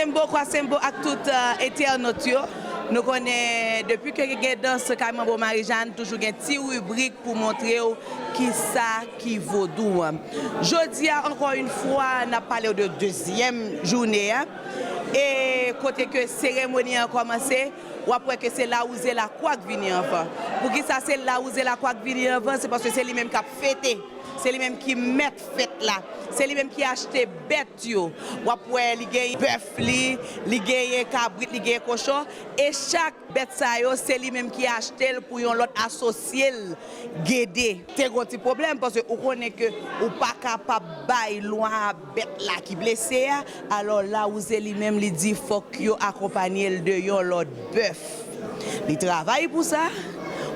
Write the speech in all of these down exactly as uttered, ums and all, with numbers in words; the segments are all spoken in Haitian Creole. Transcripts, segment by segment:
Sembo kwa sembo ak tout, euh, entènòt yo. Nou konnen depi ke gen dans Kay Manbo Marijàn, toujou gen ti ribrik pou montre w kisa ki vodou an. Jodi a, ankò yon fwa, n ap pale w de dezyèm jounen an. E kote ke seremoni an kòmanse, w ap wè ke se lawouze lakwa k vini anvan. Poukisa se lawouze lakwa k vini anvan? Se paske se li menm k ap fete. Se li menm ki mèt fèt la. Se li menm ki achte bèt yo. W ap wè li gen bèf li, li genyen kabrit, li genyen kochon. E chak bèt sa yo, se li menm ki achte l pou yon lòt asosye l, Gede. Te gon ti pwoblèm, paske ou konnen ke ou pa kapab bay lwa bèt la ki blese a. Alò, lawouze li menm, li di fòk yo akonpanye l de yon lòt bèf. Li travay pou sa,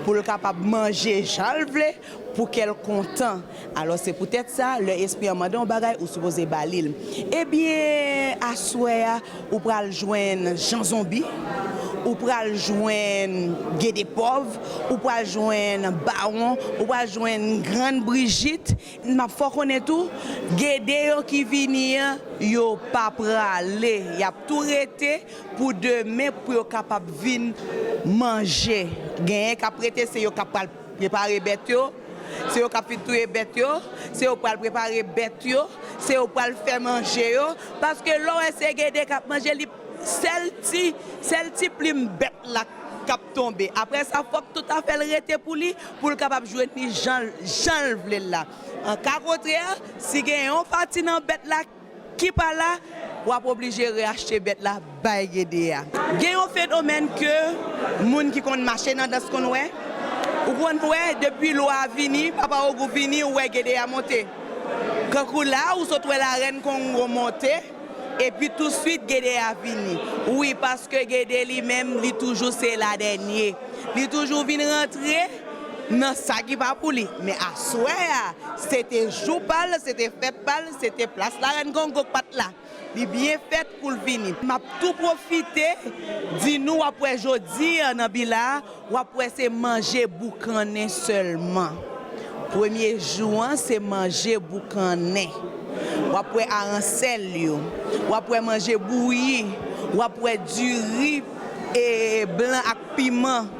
pou l kapab manje jan l vle, pou kè l kontan. Alò, se poutèt sa, lè espri an mande yon bagay, ou sipoze ba li l. Ebyen, aswè a, ou pral jwenn Jan Zonbi, ou pral jwenn Gede Pòv, ou pral jwenn Bawon, ou pral jwenn Grann Brijit. M ap fè w konnen tou, Gede yo ki vini an, yo pa prale. Y ap tou rete pou demen, pou yo kapab vin manje. Genyen k ap rete, se yo k ap pral prepare bèt yo, se yo k ap fin touye bèt yo, se yo pral prepare bèt yo, se yo pral fè manje yo. Paske lè w wè se Gede k ap manje, li sèl ti, sèl ti plim bèt la k ap tonbe. Apre sa, fòk tout afè l rete pou li, pou l kapab jwenn li jan, jan l vle l la. An ka kontrè, si gen yon pati nan bèt la ki pa la, w ap oblije reachte bèt la bay Gede a. Gen yon fenomèn ke moun ki konn mache nan dans konn wè. Ou konn wè, depi lwa a vini, Papa Ogou vini, ou wè Gede a monte. Kankou la, ou sot wè Larèn Kongo monte, epi touswit Gede a vini. Wi, paske Gede li menm, li toujou se ladènye. Li toujou vin rantre nan sa ki pa pou li. Men aswè a, se te jou pa l, se te fèt pa l, se te plas Larèn Kongo k pa t la. Li byen fèt pou l vini. M ap tou pwofite di nou, w ap wè jodi a nan Bila, w ap wè se manje boukannen sèlman. Premye jou an, se manje boukannen. W ap wè aransèl yo. W ap wè manje bouyi. W ap wè diri, e, blan ak piman.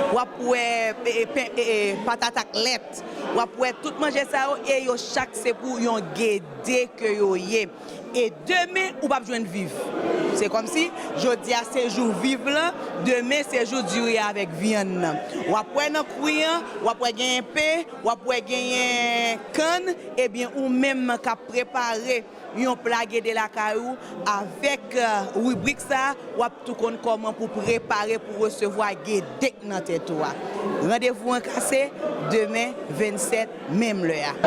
W ap wè, e, pen, e, e, patat ak lèt. W ap wè tout manje sa yo, e yo chak se pou yon Gede ke yo ye. E demen, ou p ap jwenn viv. Se kòmsi, jodi a se jou viv lan, demen se jou diri avèk vyann nan. W ap wè nan kwi an, w ap wè genyen pen, w ap wè genyen kann, ebyen, ou menm k ap prepare yon pla Gede lakay ou avèk, euh, ribrik sa, w ap tou konn kòman pou prepare pou resevwa Gede k nan tèt ou a. Randevou an kase demen vennsèt, menm lè a.